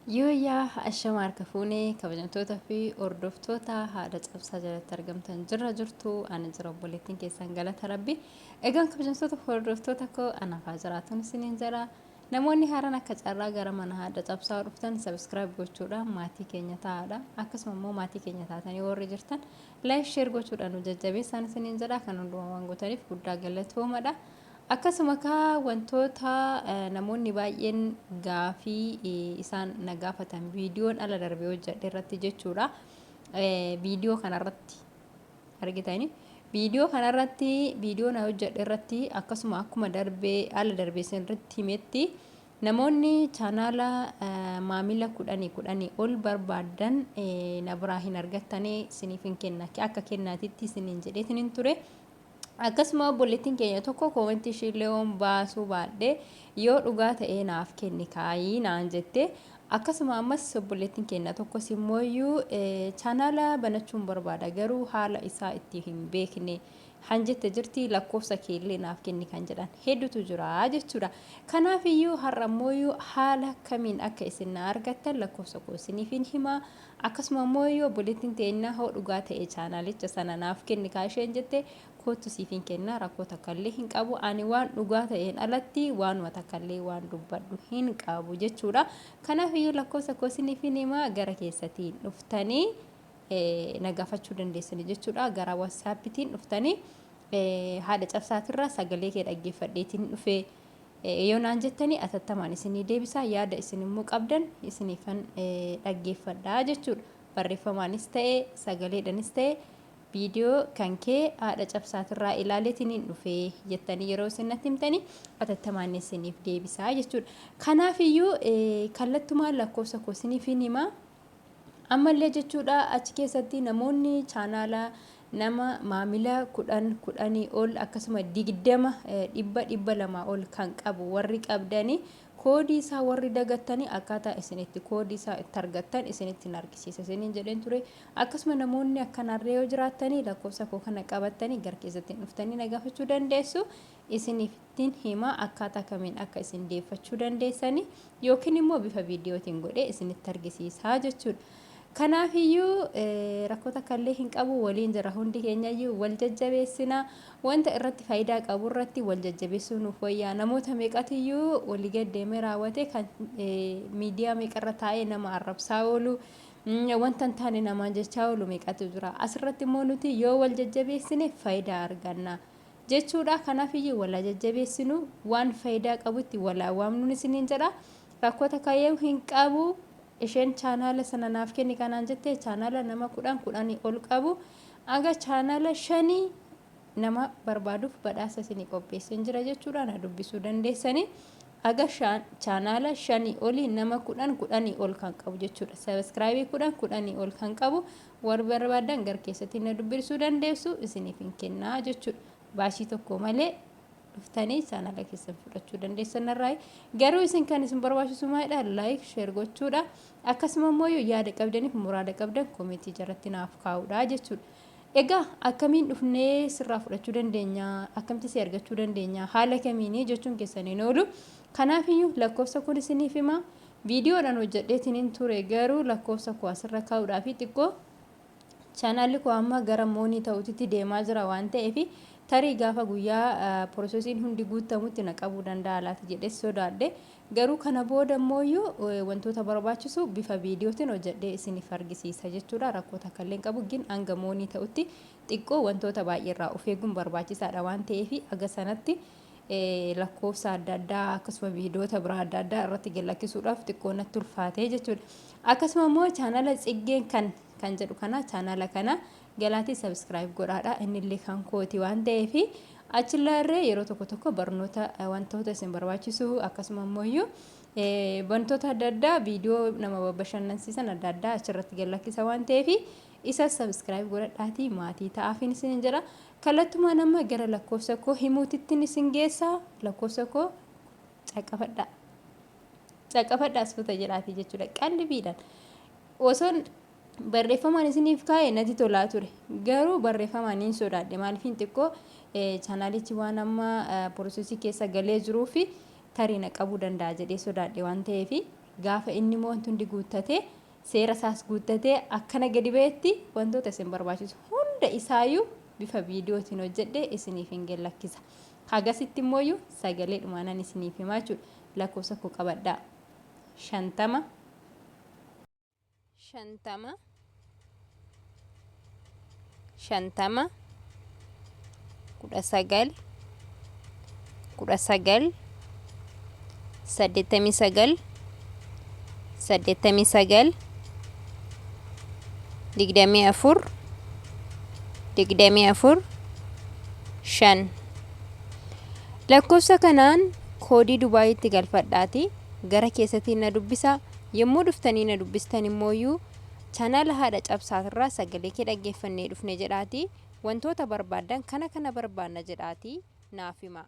Yooyyaa ashama harka fuunee kabajamtoota fi hordoftoota haadha cabsaa jalatti argamtan jirra jirtu ani jira obboleettiin keessan galata rabbi. Egaan kabajamtoota fi hordoftoota koo anaaf haa jiraatuun isiniin jedha. Namoonni haaraan akka carraa gara mana haadha cabsaa dhuftan subscribe gochuudhaan maatii keenya ta'aadha. Akkasuma immoo maatii keenya taatanii warri jirtan like share gochuudhaan nu jajjabeessaan isiniin jedha. Kan hundumaa waan gootaniif guddaa galatoomadha. Akkasuma kaa wantoota namoonni baay'een gaafii isaan na gaafatan viidiyoon ala darbee hojjedhe irratti jechuudha. Viidiyoo kanarratti argitanii viidiyoo kanarratti viidiyoo na hojjedhe irratti akkasuma akkuma darbee ala darbee isinirratti himetti namoonni chaanaala maamila kudhanii kudhanii ol barbaaddan na biraa hin argattanii isiniif hin kenna akka kennaatitti isiniin jedheetiin ture. Akkasuma obboleettiin keenya tokko koomentii ishiillee yoon baasuu baadhe yoo dhugaa ta'ee naaf kenni kaayii naan jette. Akkasuma ammas obboleettiin keenya tokkos immooyyuu chaanaala banachuun barbaada garuu haala isaa itti hin beekne han jette jirti lakkoofsa keellee naaf kenni kan jedhan hedduutu jira jechuudha. Kanaaf iyyuu har'a immooyyuu haala kamiin akka isin na argattan lakkoofsa koo isiniif hin hima. Akkasuma immoo yoo obboleettiin teenna hoo dhugaa ta'e chaanaalicha sana naaf kenni kaa isheen jette koottu siifin kenna rakkoo takkallee hin qabu ani waan dhugaa ta'een alatti waanuma takkallee waan dubbadhu hin qabu jechuudha. Kanaaf iyyuu lakkoofsa koo isiniifin hima gara keessatiin dhuftanii na gaafachuu dandeessanii jechuudha. Gara WhatsAppitiin dhuftanii haadha cabsaatirraa sagalee kee dhaggeeffadheetiin dhufee yoo naan jettanii atattamaan isinii deebisa yaada isin immoo qabdan isiniifan dhaggeeffadha jechuudha. Barreeffamaanis ta'e sagaleedhanis ta'e viidiyoo kan kee haadha cabsaatirraa ilaaleetiniin dhufee jettanii yeroo isin natti himtanii atattamaan isiniif deebisaa jechuudha. Kanaaf iyyuu kallattumaan lakkoofsa koo isiniif hin hima. Ammallee jechuudha achi keessatti namoonni chaanaala nama maamila 10 10 ol akkasuma 20 100 200 ol kan qabu warri qabdanii koodii isaa warri dagattanii akkaataa isin itti koodii isaa itti argattan isinitti hin argisiisa isiniin jedheen ture. Akkasuma namoonni akkanarree yoo jiraattanii lakkoofsa koo kana qabattanii gara keessatti dhuftanii na gaafachuu dandeessu. Isiniifittiin hima akkaataa kamiin akka isin deeffachuu dandeessanii yookiin immoo bifa viidiyootiin godhee isinitti argisiisaa jechuudha. Kanaafiyyuu rakkoo takka illee hin qabu waliin jira hundi keenyayyuu wal jajjabeessina wanta irratti faayidaa qabu irratti wal jajjabeessuu nuuf wayyaa namoota meeqatiyyuu walii gad deemee raawwate kan miidiyaa meeqarra taa'ee nama arrabsaa oolu wanta hin taane namaan jechaa oolu meeqatu jira asirratti immoo nuti yoo wal jajjabeessine faayidaa arganna jechuudha. Kanaafiyyuu wal haa jajjabeessinu waan faayidaa qabutti wal haa waamnuun isiniin jedha. Rakkoo takka hin qabu. Isheen chaanaala sana naaf kenni kanaan jette chaanaala nama 10 10 ol qabu aga chaanaala shanii nama barbaaduuf badhaasa isinii qopheesseen jira jechuudha. Na dubbisuu dandeessanii. Aga chaanaala shanii olii nama 10 10 ol kan qabu jechuudha. Sabiskiraayibii 10 10 ol kan qabu warri barbaadan gara keessatti na dubbisuu dandeessu isiniif hin kennaa jechuudha. Baasii tokko malee dhuftanii chaanaala keessan fudhachuu dandeessan irraa. Garuu isin kan isin barbaachisu maalidha? Like share gochuudha. Akkasuma immoo yaada qabdaniif muraada qabdan koomentii jalatti naaf kaa'uudha jechuudha. Egaa akkamiin dhufnee sirraa fudhachuu dandeenya? Akkamitti si argachuu dandeenya? Haala kamiinii jechuun keessan hin oolu. Kanaafiyyuu lakkoofsa kun isiniif hima. Viidiyoodhaan hojjedheetiin hin ture garuu lakkoofsa koo asirra kaa'uudhaa fi xiqqoo chaanaalli koo amma gara moonii ta'uutitti deemaa jira waan ta'eef tarii gaafa guyyaa piroosesiin hundi guutamutti na qabuu danda'a laata jedhee sodaadhe. Garuu kana booda immooyyuu wantoota barbaachisu bifa viidiyootiin hojjedhee isiniif argisiisa jechuudha. Rakkoo takka illee hin qabu gin hanga moonii ta'utti xiqqoo wantoota baay'eerraa of eeguun barbaachisaadha waan ta'eef aga sanatti lakkoofsa adda addaa akkasuma viidiyoota biraa adda addaa irratti gad lakkisuudhaaf xiqqoo natti ulfaatee jechuudha. Akkasuma immoo chaanala Tsiggeen kan jedhu kana chaanala kana galaatii subscribe godhaadha. Innillee kan kooti waan ta'eef achillee irree yeroo tokko tokko barnoota wantoota isin barbaachisu akkasuma immoo wantoota adda addaa viidiyoo nama bashannansiisan adda addaa achirratti gad lakkisa waan ta'eef isa subscribe godhadhaatii maatii ta'aafiin isin jedha. Kallattumaan amma gara lakkoofsa koo himuutittiin isin geessa. Lakkoofsa koo caqafadhaa. Caqafadhaa suuta jedhaatii jechuudha. Qalbiidhaan. Osoon barreeffamaan isiniif kaa'e natti tolaa ture. Garuu barreeffamaan hin sodaadhe. Maaliifin xiqqoo chaanaalichi waan amma piroosesii keessa galee jiruu fi tarii na qabuu danda'a jedhee sodaadhe waan ta'eef. Gaafa inni immoo wanti hundi guuttatee seera isaas guuttatee akkana gadi ba'etti wantoota isin barbaachisu hunda isaayyuu bifa viidiyootiin hojjedhee isiniif hin lakkisa. Hagasitti immooyyuu sagalee dhumaanan isiniif himaa jechuudha. Lakkoofsa koo qabadhaa. 50 50 50 19 19 89 89 24 24 5. Lakkoofsa kanaan koodii Dubaayitti galfadhaati gara keessatiin na dubbisaa. Yommuu dhuftanii na dubbistan immooyyuu chaanaala haadha cabsaatirraa sagalee kee dhaggeeffannee dhufne jedhaati wantoota barbaaddan kana kana barbaanna jedhaati naaf himaa.